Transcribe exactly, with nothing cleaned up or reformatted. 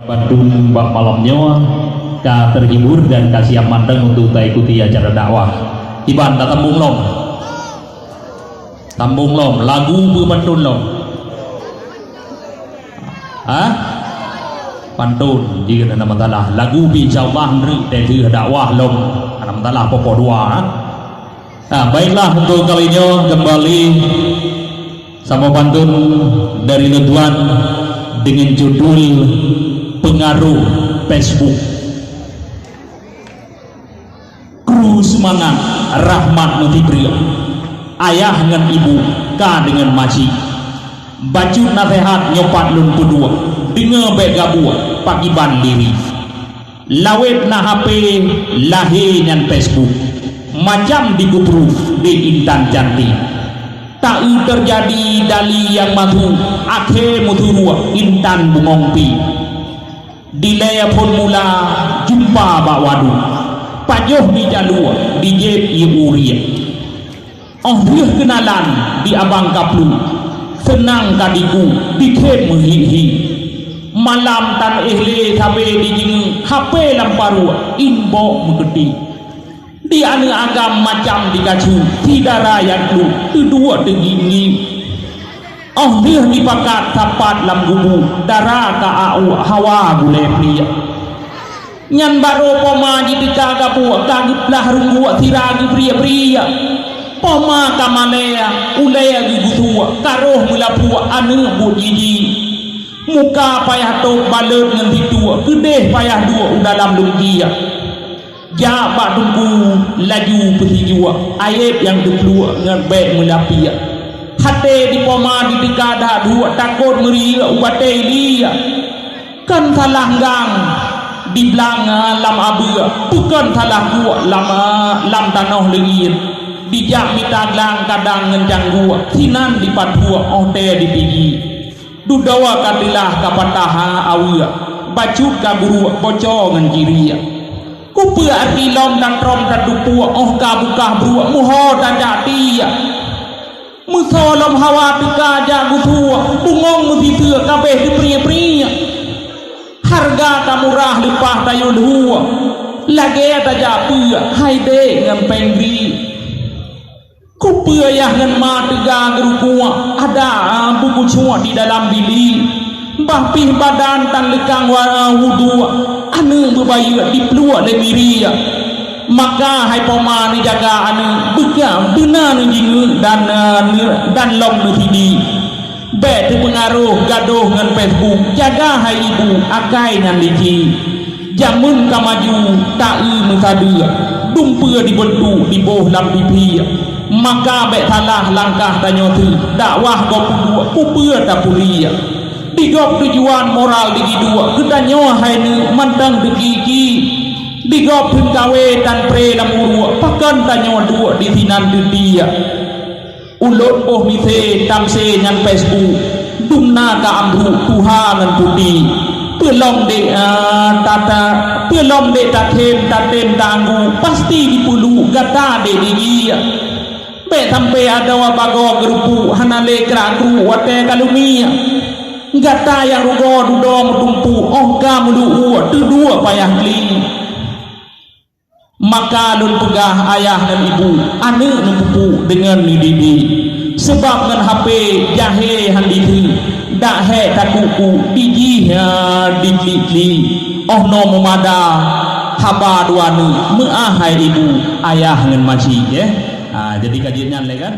Bandum bak malam nyoe ka terhibur dan ka siap mantong untuk taikuti acara dakwah. Iban, tasambong lom. Sambong lom, lagu peue pantun lom? Hah? Pantun, jeuet hana masalah. Lagu pih insya Allah neureuek teuh dakwah lom. Hana masalah, poh-poh dua, ha? Nah, baiklah, untuk kali nyoe kembali saboh pantun dari lôn tuan dengan judul Pengaruh Facebook. Kru seumangat, rahmat meutibri, ayah ngon ibu ka deungon maji. Bacut naseuhat nyoe pat lôn peuduek, deungoe bék gabuek, pakriban diri. Lawét na H P, lahé nyan Facebook, macam di gubru di intan cantik. Taeu teujadi dali nyang madhu, akhé meusuruek intan bungöng pi. Dilèe phôn mula jumpa bak wadôh, pajoh di jalô dijép ié uriek. Óh lheueh keunalan di abang kaplu, seunang ka diku, dikhém meuhi-hi. Malam tan éh lé sabé dijingeue, H P lam paruek, inbox meukeuti. Di aneuk agam macam dikacu, si dara nyang klok teuduek teungieng-ngieng. Óh lheueh dipakat sapat lam gubu, dara ka awak hawa gulée pliek. Nyan barô poma jiteuka gabuek ka geuplah rungguk sira geubriek-briek. Poma ka malée, ulée geugeusuek, ka roh meulapuek aneuk buet jiji. Muka payah tôb balot ngon situek, keudeh payah duek u dalam lungkiek. Jak bak teungku laju peusijuek, ayeb nyang teupluek ngon bék meulapiek. Até di poma jiteuka dak duek, takot meuriek u batée liek. Kon salah gang diblang lam abeue, bukon salah guek lam, lam tanoh leungit. Dijak mita glang kadang ngon cangguek, sinan dipatuek óh tée dipigi. Dudoe ka teulah ka patah aweuek, bacut ka guruek boco ngon jiriek. Kupeue arti lom dan trom tatupuk óh ka bukah bruek muho tajak tiek. Meuso lom hawa teuka jak geusuek, bungöng meusiteuk kabeh teupriek-priek. Hareuga ka murah leupah tayue lhue, lagée tajak peue hai dék ngon péng gri. Kupeue yah ngon ma teuga geurukuek, ada beugucuek di dalam bili. Bah pih badan tan leukang wa-, wudhu, aneuk beubayeue dipluek lé miri. Maka hai poma neujaga aneuk, beuna neujingeuk dan, dan lom neusidi. Bék teupeungaroh gadôh ngon Facebook, jaga hai ibu akai nyan lici. Jameun ka maju, taeu meusadeue, dumpeue dibeuntuk diboh lam pipi. Maka bék salah langkah tanyoe teuh, dakwah gob peuduek, kupeue tapuri. Di gob tujuan moral digiduek, geutanyoe hai neuk mantong teukiki. Di gob theun kawé tan pré lam uruek, pakon tanyoe duek disinan teutiek. Ulôn boh miseue tamsé nyan Facebook, dumna ka ambruk tuha ngon puti. Peulom dék, ah, tata, peulom dék takhém tatem tanggu, pasti jipeuluk gata dék digiek. Bék sampoe adoe bagoe geurupuek hana lé krak-kruk watée ka lumiek. Gata nyang rugoe dudoe meutumpuk óh ka meuluek teuduek payah kli. Maka lôn peugah ayah ngon ibu, aneuk neupupuk deungon neudidik. Seubab ngon H P jahé han dikeu, dak hék takuk-kuk dijih, ha, diklik-klik. Óh noe meumada haba dua neuk, meuáh hai ibu, ayah ngon maci, eh. Ha, jadi ka jeuet nyan lé kan?